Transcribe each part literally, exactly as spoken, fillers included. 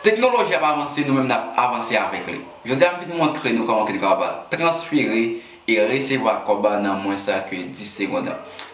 Teknoloji ap avanse, nou menm n ap avanse avèk li. Jodi a, m vin montre nou kòman ke nou kapab transfere e resevwa kòb nan mwens ke dis segonn.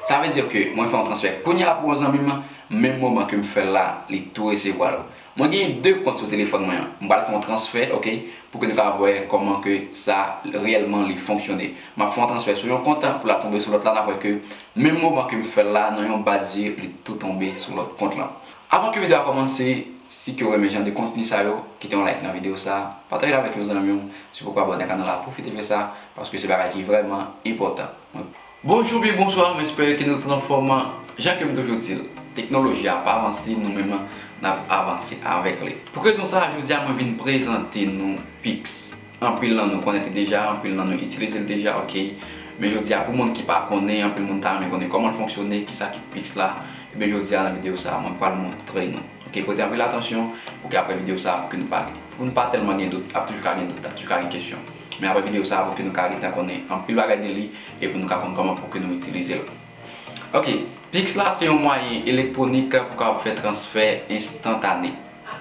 Sa vle di ke mwen fè yon transfè kounye a pou yon zanmi m, menm moman ke m fè l la, li tou resevwa l. Mwen gen de kont sou telefòn mwen an. M pral fè yon transfè, ok, pou ke nou kapab wè kòman ke sa reyèlman li fonksyone. M ap fè yon transfè sou yon kont pou l ap tonbe sou lòt la, n ap wè ke menm moman ke m fè l la, nan yon bat zye, li tou tonbe sou lòt kont lan. Avan ke videyo a kòmanse, si ke w renmen jan de kontni sa yo, kite yon like nan videyo sa, pataje l avèk yon zanmi w, si w poko abòne kanal la, pwofite fè sa, paske se bagay ki vrèman enpòtan. Bonjou oubyen bonswa, m espere ke nou tout anfòm. Jan ke m toujou di l, teknoloji a ap avanse, nou menm n ap avanse avèk li. Pou rezon sa a, jodi a mwen vin prezante nou Pix. Anpil nan nou konnen li deja, anpil nan nou itilize l deja, ok. Men jodi a, pou moun ki pa konnen, anpil moun ta renmen konnen kòman l fonksyone, kisa ki Pix la. Ebyen, jodi a, nan videyo sa a, mwen pral montre nou. Ok, prete anpil atansyon pou ke apre videyo sa a, pou ke nou pa, pou nou pa tèlman gen dout, ap toujou ka gen dout, ap toujou ka gen kesyon. Men apre videyo sa a, pou ke nou ka gentan konnen anpil bagay de li e pou nou ka konn kòman pou ke nou itilize l. Ok, Pix la se yon mwayen elektwonik pou kapab fè transfè enstantane.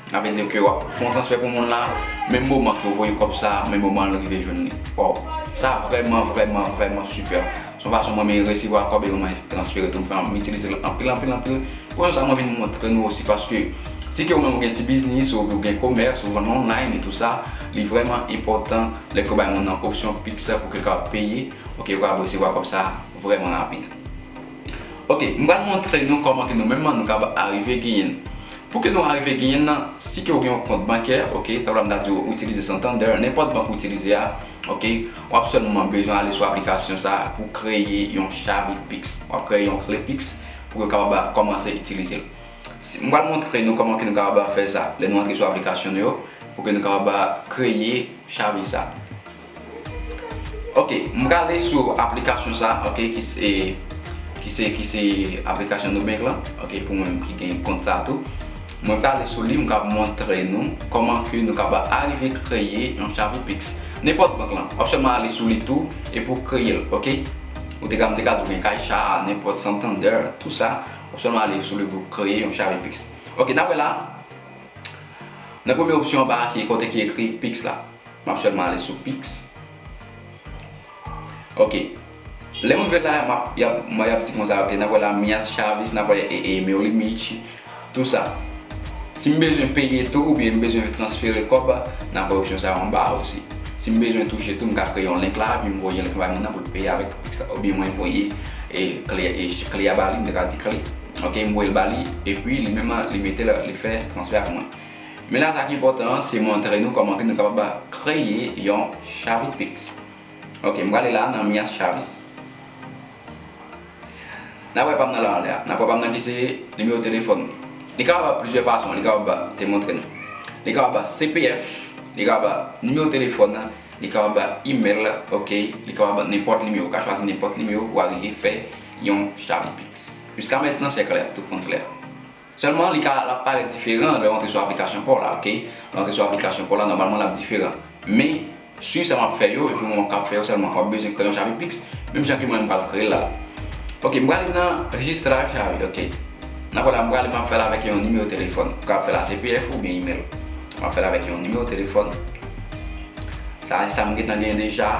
Sa vle di ke w ap fè yon transfè pou moun la, menm moman ke w voye kòb sa, menm moman l rive jwenn li. Waw, sa vrèman, vrèman, vrèman sipè. Se yon fason mwen menm resevwa kòb e mwen transfere tou, m fè, m itilize l anpil, anpil, anpil. Pou sa, mwen vin montre nou osi, paske si ke ou menm ou gen ti biznis, ou gen komès, ou vann online e tou sa, li vrèman enpòtan lè ke w bay moun nan opsyon Pix pou ke l kapab peye, ok, ou kapab resevwa kòb sa vrèman rapid. Ok, m pral montre nou kòman ke nou menm nou kapab arive genyen l. Pou ke nou arive genyen l, si ke w gen yon kont bankè, ok, tankou m ta di w, ou itilize Santander, nenpòt bank ou itilize a, ok, w ap sèlman bezwen ale sou aplikasyon sa a pou kreye yon chavi Pix. W ap kreye yon kle Pix pou ke w kapab kòmanse itilize l. Si, m pral montre nou kòman ke nou kapab fè sa lè nou antre sou aplikasyon nou yo, pou ke nou kapab kreye chavi sa. Ok, m prale sou aplikasyon sa, ok, ki se, ki se, ki se aplikasyon Nubank lan, ok, pou mwen menm ki gen kont sa tou. Mwen prale sou li, m ka montre nou kòman ke nou kapab arive kreye yon chavi Pix. Nenpòt bank lan, w ap sèlman ale sou li tou, epi w kreye l, ok? Ou te ka, m te ka di w gen Caixa, nenpòt Santander, tou sa, w ap sèlman ale sou li pou kreye yon chavi Pix. Ok, n ap wè la, nan premye opsyon anba a, ki kote ki ekri Pix la. M ap sèlman ale sou Pix. Ok. Lè m rive la, m ap, y ap, mwen y ap di konsa, ok, n ap wè la, minhas chaves, n ap wè e, e, meu limite, tou sa. Si m bezwen peye tou, oubyen m bezwen transfere kòb, n ap wè opsyon sa yo anba a osi. Si m bezwen touche tou, m ka kreye yon link la, epi m voye link bay moun nan pou l peye avèk Pix la. Oubyen mwen voye, e, kle, e, kle a ba li, m te ka di kle. Ok, m voye l ba li, epi li menm, li mete l, li fè transfè a pou mwen. Men la, sa ki enpòtan an, se montre nou kòman ke nou kapab kreye yon chavi Pix. Ok, m prale la nan minhas chaves. N ap wè pa m nan la anlè a. N ap wè pa m nan ki se nimewo telefòn. Li kapab plizyè fason, li kapab te montre nou. Li kapab C P F, li kapab nimewo telefòn, li kapab email, ok, li kapab nenpòt nimewo. Ou ka chwazi nenpòt nimewo pou w arive fè yon chavi Pix. Jiska mentnan, se klè, tout moun klè. Sèlman, li ka, l ap parèt diferan lè w antre sou aplikasyon pa w la, ok? Lè w antre sou aplikasyon pa w la, nòmalman, l ap diferan. Men, swiv sa m ap fè yo, epi w ap fè yo sèlman. W ap bezwen kreye yon chavi Pix, menm jan ke mwen, m pral kreye l la. Ok, m prale nan rejistra chavi, ok? N ap wè la, m prale, m ap fè l avèk yon nimewo telefòn. Ou ka fè l a C P F oubyen email. M ap fè l avèk yon nimewo telefòn. Sa, se sa m gentan genyen deja.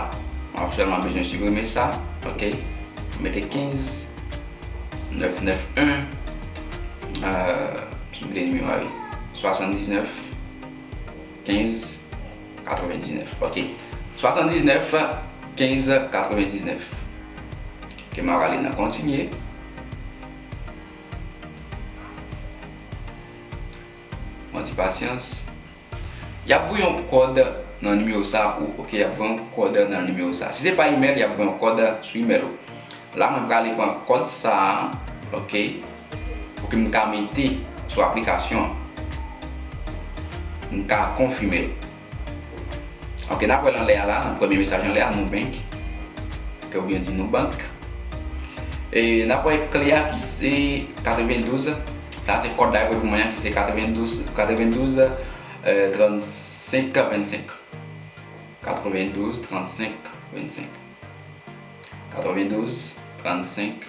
M ap sèlman bezwen siprime sa, ok? M mete kenz nèf nèf en, euh, ki vle nimewo a wi, swasanndiznèf kenz katrevendiznèf. Ok. Swasanndiznèf kenz katrevendiznèf. Ok, m a rale nan kontinye. Yon ti pasyans. Y ap voye yon kòd nan nimewo sa pou ou, ok? Y ap voye yon kòd nan nimewo sa. Si se pa email, y ap voye yon kòd sou email ou. La, mwen prale pran kòd sa a, ok? Pou ke m ka mete sou aplikasyon an. M ka konfime l. Ok, n ap wè l anlè a la, nan premye mesaj anlè a, Nubank. Ok, oubyen di Nubank. E n ap wè kle a ki se katrevendouz. Sa se kòd la yo voye pou mwen an ki se katrevendouz, katrevendouz, euh, trannsenk vennsenk. Katrevendouz, trannsenk, vennsenk. Katrevendouz, trannsenk,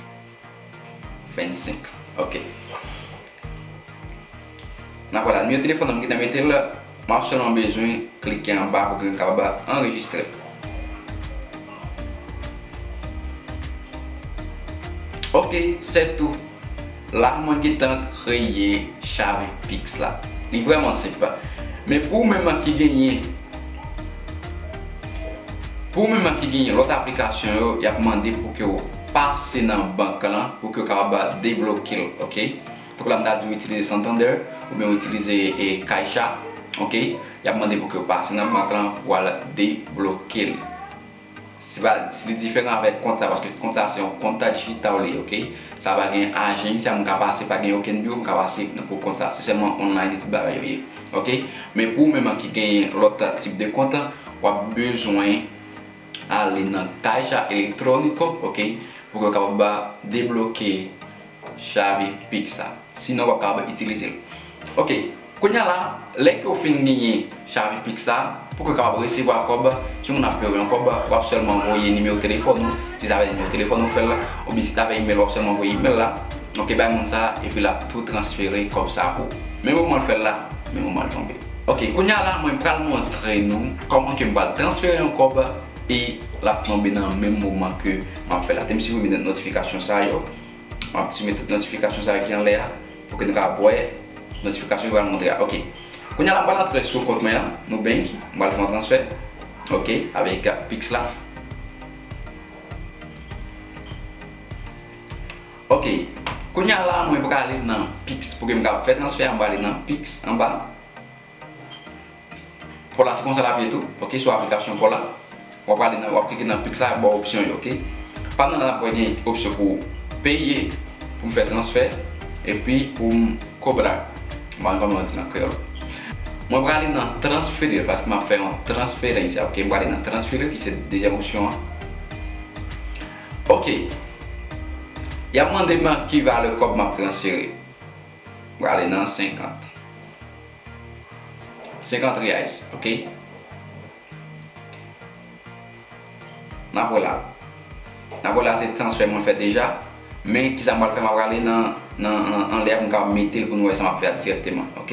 vennsenk. Ok. N ap wè la, nimewo telefòn nan m gentan mete l, W ap sèlman bezwen klike anba pou ke nou kapab anrejistre. Ok, se tou. La, mwen gentan kreye Chavipix la. Li vrèman senp. Men pou ou menm ki genyen, pou ou menm ki genyen lòt aplikasyon yo, y ap mande pou ke w pase nan bank lan, pou ke w kapab debloke l, ok? Tankou la, m ta di w itilize Santander, oubyen w itilize, e, Caixa, ok? Y ap mande pou ke w pase nan bank lan pou w al debloke l. Se pa, li diferan avèk kont sa, paske kont sa se yon kont dijital li ye, ok? Sa pa gen ajan isit, m ka pase, pa gen okenn biwo, m ka pase nan pou kont sa. Se sèlman online tout bagay yo ye, ok? Men pou ou menm ki genyen lòt tip de kont, w ap bezwen ale nan Caixa Eletrônico, ok? Pou ke w kapab debloke Chavipix sa. Sinon, w ap kapab itilize l. Ok. Kounye a la, lè ke w fin genyen Chavipix sa, pou ke w kapab resevwa kòb, si moun ap peye w yon kòb, w ap sèlman voye nimewo telefòn ou, si se avèk nimewo telefòn ou fè l, oubyen si se avèk imèl, w ap sèlman voye imèl la. Ok, bay moun sa, epi l ap tou transfere kòb sa pou ou. Men moman l fè l la, men moman l tonbe. Ok, kounye a la, mwen pral montre nou kòman ke m pral transfere yon kòb e l ap tonbe nan menm moman ke m ap fè l la. Te m siprime notifikasyon sa yo. M ap siprime tout notifikasyon sa yo ki anlè a, pou ke nou ka wè notifikasyon yo pral montre a. Ok. Kounye a la, m pral antre sou kont mwen an, Nubank, m pral fè yon transfè. Ok, avèk Pix la. Ok. Kounye a la, mwen prale nan Pix. Pou ke m ka fè transfè a, m prale nan Pix anba. Pò la, se konsa l ap ye tou. Ok, sou aplikasyon Pò la. W ap prale nan, w ap klike nan Pix la, ba w opsyon yo, ok? Pandan l ap wè gen opsyon pou peye, pou m fè transfè, epi pou m cobrar. M pa konn kòman yo di l an kreyòl. Mwen prale nan transfere, paske m ap fè yon transferencia, ok? M prale nan transfere, ki se dezyèm opsyon an. Ok. Y ap mande m ki valè kòb m ap transfere. M prale nan senkant. Senkant reais, ok? N ap wè la. N ap wè la, se transfè mwen fè deja. Men kisa m pral fè, m ap prale nan, nan, nan, anlè a pou m kapab mete l pou nou wè sa m ap fè a dirèkteman, ok?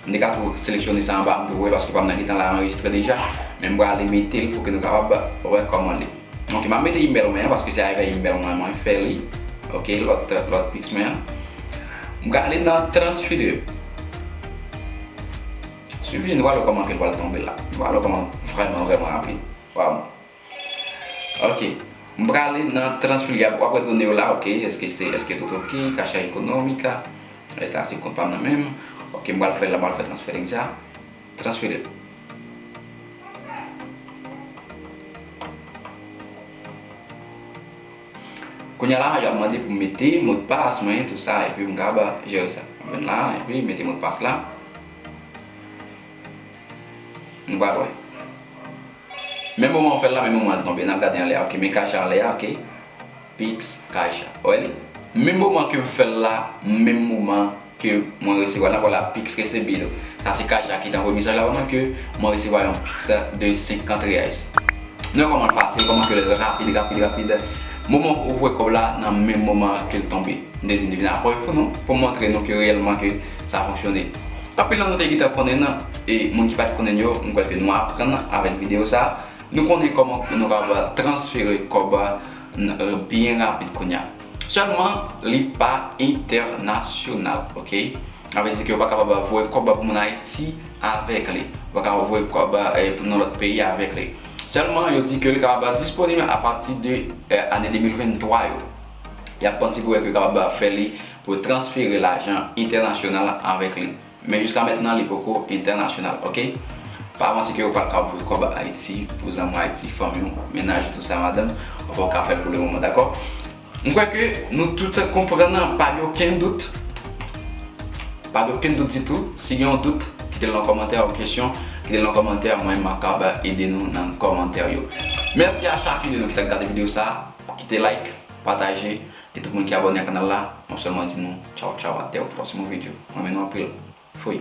M te ka tou seleksyone sa anba, m tou wè, paske pa m nan gentan la anrejistre deja. Men m prale mete l pou ke nou kapab wè kòman li. Ok, m ap mete imèl mwen an, paske se avèk imèl mwen mwen fè li. Ok, lòt, lòt Pix mwen an. M prale nan transfere. Swiv li, nou pral wè kòman ke l pral tonbe la. Nou pral wè kòman vrèman, vrèman rapid. Waw. Ok. M prale nan transfere. W ap wè done yo la, ok. Èske se, èske tout ok? Caixa Econômica. Rès la se kont pa m nan menm. Ok, m pral fè l la, m pral fè transferencia. Transfere l. Kounye a la, y ap mande pou m mete modpas mwen, tout sa, epi m kapab jere sa. M vin la, epi mete modpas la. Nou pral wè. Menm moman w fè l la, menm moman l tonbe. N ap gade anlè a, ok, men Caixa anlè a, ok. Pix, Caixa. Ou wè li? Menm moman ke m fè l la, menm moman ke mwen resevwa l, n ap wè la, Pix recibido. Sa se Caixa ki t anvoye mesaj la pou mwen ke mwen resevwa yon Pix de senkant reais. Nou wè kòman l fasil, kòman ke l rapid, rapid, rapid. Moman ou voye kòb la, nan menm moman ke l tonbe. M te di m te vin apre pou nou, pou m montre nou ke reyèlman ke sa fonksyone. Anpil nan nou te gentan konnen l, e moun ki pa t konnen l yo, m kwè ke nou aprann avèk videyo sa. Nou konnen kòman nou kapab transfere kòb, n-, byen rapid kounye a. Sèlman, li pa entènasyonal, ok? Sa vle di ke ou pa kapab voye kòb pou moun Ayiti avèk li. Ou pa kapab voye kòb, eh, nan lòt peyi avèk li. Sèlman, yo di ke li kapab disponib apati de, eh, ane de mil venntwa yo. Y ap panse pou wè ke yo kapab fè li pou yo transfere lajan entènasyonal avèk li. Men jiska mentnan, li poko entènasyonal, ok? Pa panse ke ou pral ka voye kòb Ayiti pou zanmi w Ayiti, fanmi w, mennaj ou, tout sa, madanm, ou poko ka fè l pou le moman, dakò? M kwè ke nou tout konprann, pa gen okenn dout. Pa gen okenn dout ditou. Si gen yon dout, kite l nan kòmantè, yon kesyon, kite l nan kòmantè, mwen m ap kapab ede nou nan kòmantè yo. Mèsi a chacun de nou ki t ap gade videyo sa, kite like, pataje, e tout moun ki abòne ak kanal la, m ap sèlman di nou tchaw tchaw, até o próximo vídeo. Mwen renmen nou anpil. Fwi.